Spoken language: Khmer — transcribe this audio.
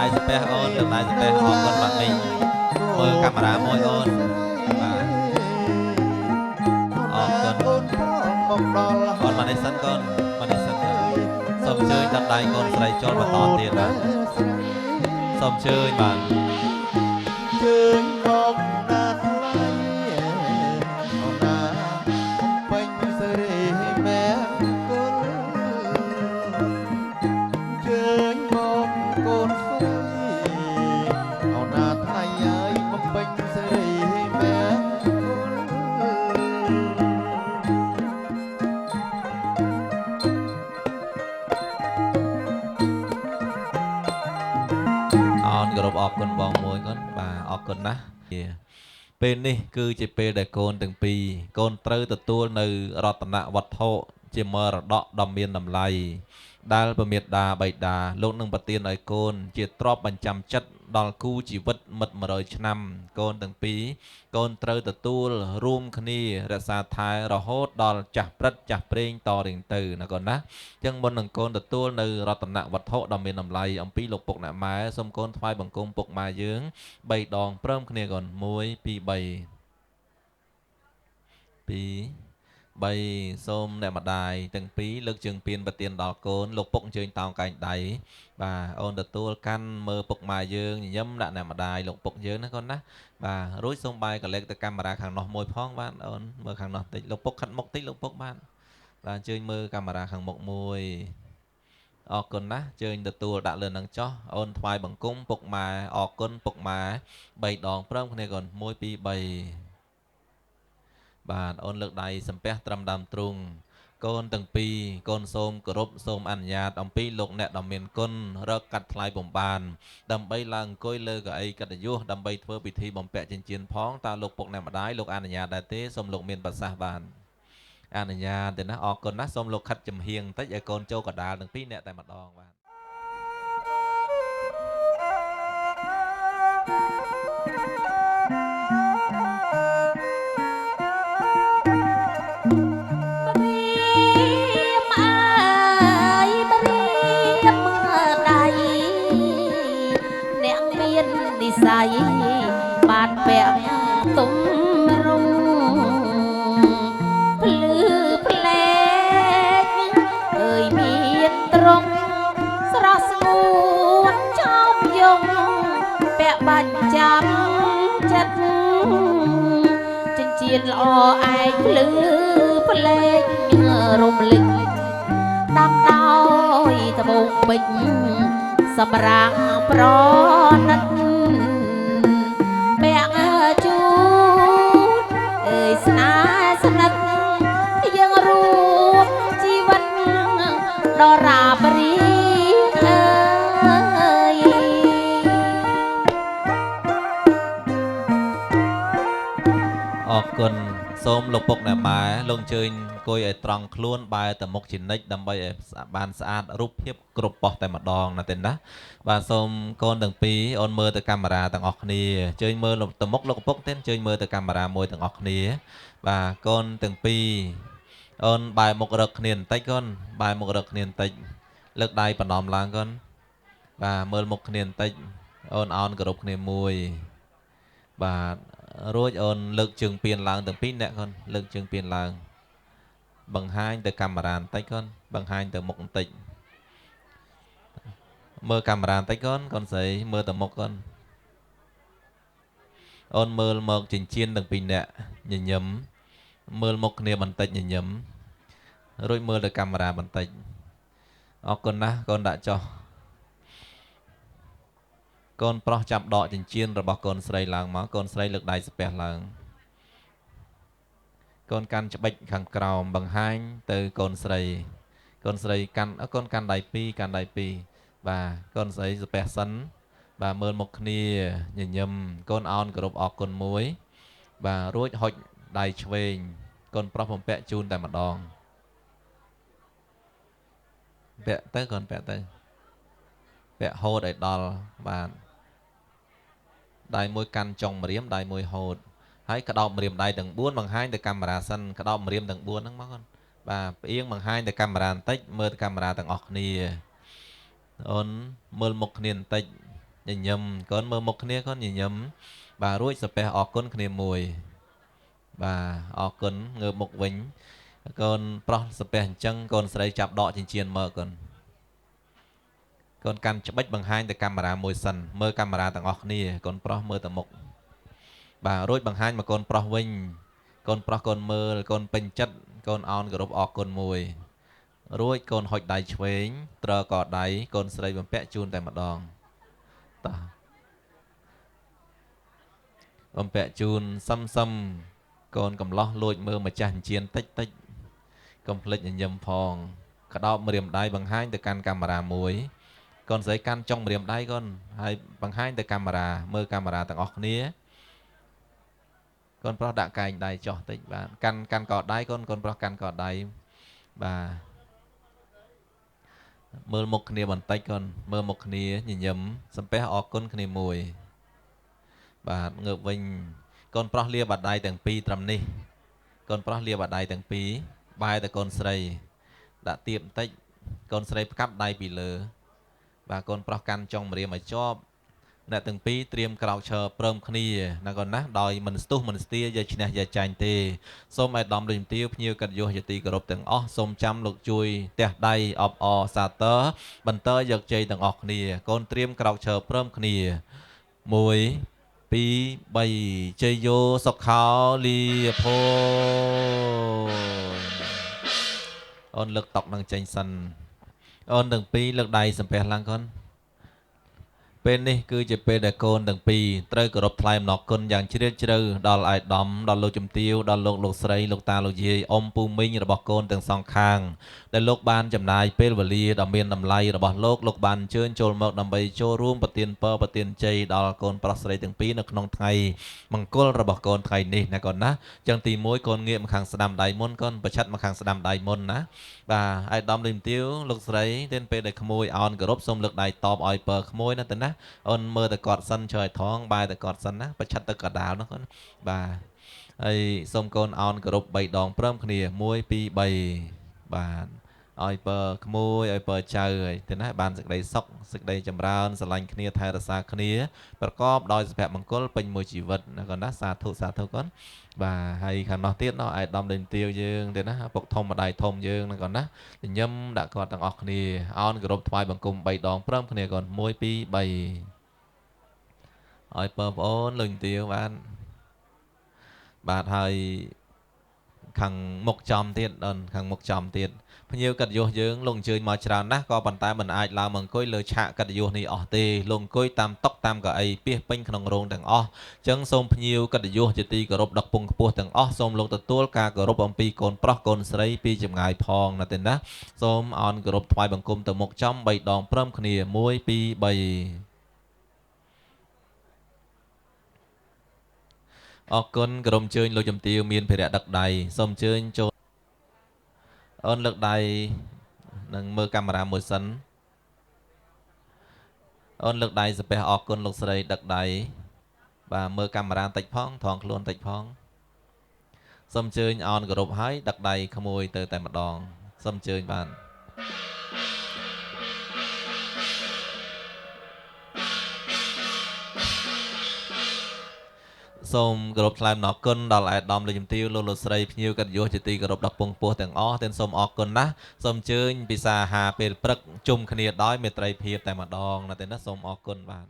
ដៃសំពះអូនលើកដៃសំពះអរគុណម៉ាក់មីងមើលកាមេរ៉ាមួយអូនបាទអរគុណ អូនប្រងមកដល់ អូនមកនេះសិនកូនមកនេះសិនសូមអញ្ជើញដល់ដៃកូនស្រីចូលបន្តទៀតបាទសូមអញ្ជើញបាទ ជើញមកណាថ្លៃអូនណាបំពេញសេរីមង្គលជើញមកកូនស្រីអូនណាថ្លៃអើយបំពេញសេរីមង្គល អរគោរពអរគុណបងមួយកូនបាទអរគុណណាស់ពេលនេះគឺជាពេលដែលកូនទាំងពីរកូនត្រូវទទួលនៅរតនវត្ថុជាមរតកដ៏មានតម្លៃដែលពមេដាបៃតាលោកនឹងប្រទានឲ្យកូនជាទ្រព្យបញ្ចាំចិត្តដល់គូជីវិតមិត្ត100ឆ្នាំកូនទាំងពីរកូនត្រូវទទួលរួមគ្នារក្សាថែរហូតដល់ចាស់ព្រឹត្តចាស់ព្រេងតរៀងទៅណាកូនណាអញ្ចឹងមុននឹងកូនទទួលនៅរតនវត្ថុដ៏មានតម្លៃអំពីលោកពុកអ្នកម៉ែសូមកូនថ្វាយបង្គំពុកម៉ែយើង3ដងព្រមគ្នាកូន1 2 3 2 3សូមអ្នកម្ដាយទាំងពីរលើកជើងពៀនប្រទានដល់កូនលោកពុកអញ្ជើញតោងកែងដៃបាទអូនទទួលកាន់មើលពុកម៉ែយើងញញឹមដាក់អ្នកម្ដាយលោកពុកយើងណាកូនណាបាទរួចសូមបាយកលេចទៅកាមេរ៉ាខាងនោះមួយផងបាទអូនមើលខាងនោះតិចលោកពុកខិតមុខតិចលោកពុកបាទបាទអញ្ជើញមើលកាមេរ៉ាខាងមុខមួយអរគុណណាស់ជើញទទួលដាក់លើនឹងចោះអូនថ្វាយបង្គំពុកម៉ែអរគុណពុកម៉ែ3ដងព្រមគ្នាកូន1 2 3បាទអូនលើកដៃសំពះត្រឹមដើមទ្រូងកូនទាំងពីរកូនសូមគោរពសូមអនុញ្ញាតអំពីលោកអ្នកដ៏មានគុណរកកាត់ថ្លៃបំបានដើម្បីឡើងអង្គុយលើកៅអីកិត្តិយសដើម្បីធ្វើពិធីបំពាក់ចិញ្ចៀនផងតើលោកពុកអ្នកម្ដាយលោកអនុញ្ញាតដែរទេសូមលោកមានប្រសាសន៍បានអនុញ្ញាតទេណាអរគុណណាស់សូមលោកខិតចំហៀងបន្តិចឲ្យកូនចូលកដាលទាំងពីរអ្នកតែម្ដងបាទ រៀមអើយបរៀមដៃអ្នកមាននិស័យបានពាក់ទុំរុងភ្លឺផ្លែកអើយមានត្រង់ស្រស់ស្ងួនចោមយងពាក់បាច់ចាំចិត្តចិញ្ចៀនល្អឯងភ្លឺផ្លែករំលិចដាំដោយត្បូងពេជ្រសម្រាំងប្រណិតពាក់ជូតអើយស្នេហ៍ស្និទ្ធយើងរួមជីវិតដល់រាបរីអើយ អរគុណសូមលោកពុកអ្នកម៉ែលោកអញ្ជើញអង្គុយឲ្យត្រង់ខ្លួនបែរទៅមុខជានិច្ចដើម្បីឲ្យបានស្អាតរូបភាពគ្រប់ប៉ុស្តិ៍តែម្ដងណាទេណាបាទសូមកូនទាំងពីរអូនមើលទៅកាមេរ៉ាទាំងអស់គ្នាអញ្ជើញមើលទៅមុខលោកពុកទេអញ្ជើញមើលទៅកាមេរ៉ាមួយទាំងអស់គ្នាបាទកូនទាំងពីរអូនបែរមុខរកគ្នាបន្តិចកូនបែរមុខរកគ្នាបន្តិចលើកដៃបណ្ដំឡើងកូនបាទមើលមុខគ្នាបន្តិចអូនអោនគោរពគ្នាមួយបាទរួចអូនលើកជើងពៀនឡើងទាំងពីរអ្នកកូនលើកជើងពៀនឡើងបង្ហាញទៅកាមេរ៉ាបន្តិចកូនបង្ហាញទៅមុខបន្តិចមើលកាមេរ៉ាបន្តិចកូនកូនស្រីមើលទៅមុខកូនអូនមើលមកចិញ្ចៀនទាំងពីរអ្នកញញឹមមើលមុខគ្នាបន្តិចញញឹមរួចមើលទៅកាមេរ៉ាបន្តិចអរគុណណាស់កូនដាក់ចុះកូនប្រុសចាប់ដកចិញ្ចៀនរបស់កូនស្រីឡើងមកកូនស្រីលើកដៃស្ពះឡើងកូនកាន់ច្បិចខាងក្រោមបង្ហាញទៅកូនស្រីកូនស្រីកាន់កូនកាន់ដៃពីរកាន់ដៃពីរបាទកូនស្រីស្ពះសិនបាទមើលមុខគ្នាញញឹមកូនអោនគោរពអរគុណមួយបាទរួចហុចដៃឆ្វេងកូនប្រុសបំពាក់ជូនតែម្ដងពាក់ទៅកូនពាក់ទៅពាក់ហូតឲ្យដល់បាទដៃមួយកាន់ចុងម្រាមដៃមួយហូតហើយក្តោបម្រាមដៃទាំង4បង្ហាញទៅកាមេរ៉ាសិនក្តោបម្រាមទាំង4ហ្នឹងមកកូនបាទផ្អៀងបង្ហាញទៅកាមេរ៉ាបន្តិចមើលទៅកាមេរ៉ាទាំងអស់គ្នាអូនមើលមុខគ្នាបន្តិច ញញឹមកូនមើលមុខគ្នាកូនញញឹមបាទរួចសាពះអរគុណគ្នាមួយបាទអរគុណងើបមុខវិញកូនប្រុសសាពះអញ្ចឹងកូនស្រីចាប់ដកចិញ្ចៀនមើលកូនកូនកាន់ច្បិចបង្ហាញទៅកាមេរ៉ាមួយសិនមើលកាមេរ៉ាទាំងអស់គ្នាកូនប្រុសមើលទៅមុខបាទរួចបង្ហាញមកកូនប្រុសវិញកូនប្រុសកូនមើលកូនពេញចិត្តកូនអោនគោរពអរគុណមួយរួចកូនហុចដៃឆ្វេងត្រកដៃកូនស្រីបំពាក់ជូនតែម្ដងតោះបំពាក់ជូនសឹមសឹមកូនកំឡោះលួចមើលម្ចាស់អញ្ជៀនតិចតិចកុំភ្លេចញញឹមផងក្តោបម្រាមដៃបង្ហាញទៅកាន់កាមេរ៉ាមួយកូនស្រីកាន់ចុងម្រាមដៃកូនហើយបង្ហាញទៅកាមេរ៉ាមើលកាមេរ៉ាទាំងអស់គ្នាកូនប្រុសដាក់កែងដៃចុះតិចបាទកាន់កាន់កដៃកូនកូនប្រុសកាន់កដៃបាទមើលមុខគ្នាបន្តិចកូនមើលមុខគ្នាញញឹមសំពះអរគុណគ្នាមួយបាទងើបវិញកូនប្រុសលាបាត់ដៃទាំងពីរត្រឹមនេះកូនប្រុសលាបាត់ដៃទាំងពីរបែរទៅកូនស្រីដាក់ទៀបបន្តិចកូនស្រីផ្កាប់ដៃពីលើបាទកូនប្រុសកាន់ចុងម្រាមឲ្យជាប់អ្នកទាំងពីរត្រៀមក្រោកឈរព្រមគ្នាណាកូនណាដោយមិនស្ទុះមិនស្ទាយកឈ្នះយកចាញ់ទេសូមឲ្យដំដូចទាវភ្ញៀវកិត្តិយសជាទីគោរពទាំងអស់សូមចាំលោកជួយទះដៃអបអរសាទរបន្តយកជ័យទាំងអស់គ្នាកូនត្រៀមក្រោកឈរព្រមគ្នា1 2 3ជ័យយោសុខោលាភោអូនលើកតុកនឹងចេញសិនអូនទាំងពីរលើកដៃសំពះឡើងកូនពេលនេះគឺជាពេលដែលកូនទាំងពីរត្រូវគោរពថ្លែងអំណរគុណយ៉ាងជ្រាលជ្រៅដល់អាយដាមដល់លោកជំទាវដល់លោកលោកស្រីលោកតាលោកយាយអ៊ំពូមីងរបស់កូនទាំងសងខាងដែលលោកបានចំណាយពេលវេលាដ៏មានតម្លៃរបស់លោកលោកបានអញ្ជើញចូលមកដើម្បីចូលរួមប្រទានពរប្រទានជ័យដល់កូនប្រុសស្រីទាំងពីរនៅក្នុងថ្ងៃមង្គលរបស់កូនថ្ងៃនេះណាកូនណាចឹងទី1កូនងាកមកខាងស្ដាំដៃមុនកូនប្រឆិតមកខាងស្ដាំដៃមុនណាបាទអាយដាមលោកជំទាវលោកស្រីទានពេលដែលក្មួយអោនគោរពសូមលើកដៃតបឲ្យពរក្មួយណាទៅណាអូនមើលតែគាត់សិនជួយឲ្យថងបែរតែគាត់សិនណាប្រឆិតទៅកដាលនោះកូនបាទហើយសូមកូនអោនគោរព3ដងព្រមគ្នា1 2 3បាទឲ្យពរក្មួយឲ្យពរចៅហើយទៅណាបានសេចក្តីសុខសេចក្តីចម្រើនស្រឡាញ់គ្នាថែរក្សាគ្នាប្រកបដោយសុភមង្គលពេញមួយជីវិតណាកូនណាសាធុសាធុកូនបាទហើយខាងនោះទៀតណោះអាយដាមលេងទាវយើងទៀតណាពុកធំម្ដាយធំយើងណាកូនណាញញឹមដាក់គាត់ទាំងអស់គ្នាអោនគោរពថ្វាយបង្គំ3ដងព្រមគ្នាកូន1 2 3ឲ្យបងប្អូនលេងទាវបានបាទហើយខាងមុខចំទៀតដល់ខាងមុខចំទៀតភ្ញៀវកិត្តិយសយើងលោកអញ្ជើញមកច្រើនណាស់ក៏ប៉ុន្តែមិនអាចឡើងមកអង្គុយលើឆាកកិត្តិយសនេះអស់ទេលោកអង្គុយតាមតុតាមកៅអីពាសពេញក្នុងរោងទាំងអស់អញ្ចឹងសូមភ្ញៀវកិត្តិយសជាទីគោរពដល់ពងខ្ពស់ទាំងអស់សូមលោកទទួលការគោរពអំពីកូនប្រុសកូនស្រីពីចម្ងាយផងណាទេណាសូមអោនគោរពថ្វាយបង្គំទៅមុខចំ3ដងព្រមគ្នា1 2 3អរគុណក្រុមជើញលោកជំទាវមានភារៈដឹកដៃសូមអញ្ជើញចូលអូនលើកដៃនឹងមើលកាមេរ៉ាមួយសិនអូនលើកដៃសំពះអរគុណលោកស្រីដឹកដៃបាទមើលកាមេរ៉ាតិចផងថងខ្លួនតិចផងសូមអញ្ជើញអោនគោរពហើយដឹកដៃក្មួយទៅតែម្ដងសូមអញ្ជើញបាទសូមគោរពថ្លែងអំណរគុណដល់អាយដាមលោកជំទាវលោកលោកស្រីភ្ញៀវកិត្តិយសជាទីគោរពដល់ពងពោះទាំងអស់ទាំងសូមអរគុណណាស់សូមអញ្ជើញពិសាអាហារពេលព្រឹកជុំគ្នាដោយមេត្រីភាពតែម្ដងណាទេណាសូមអរគុណបាទ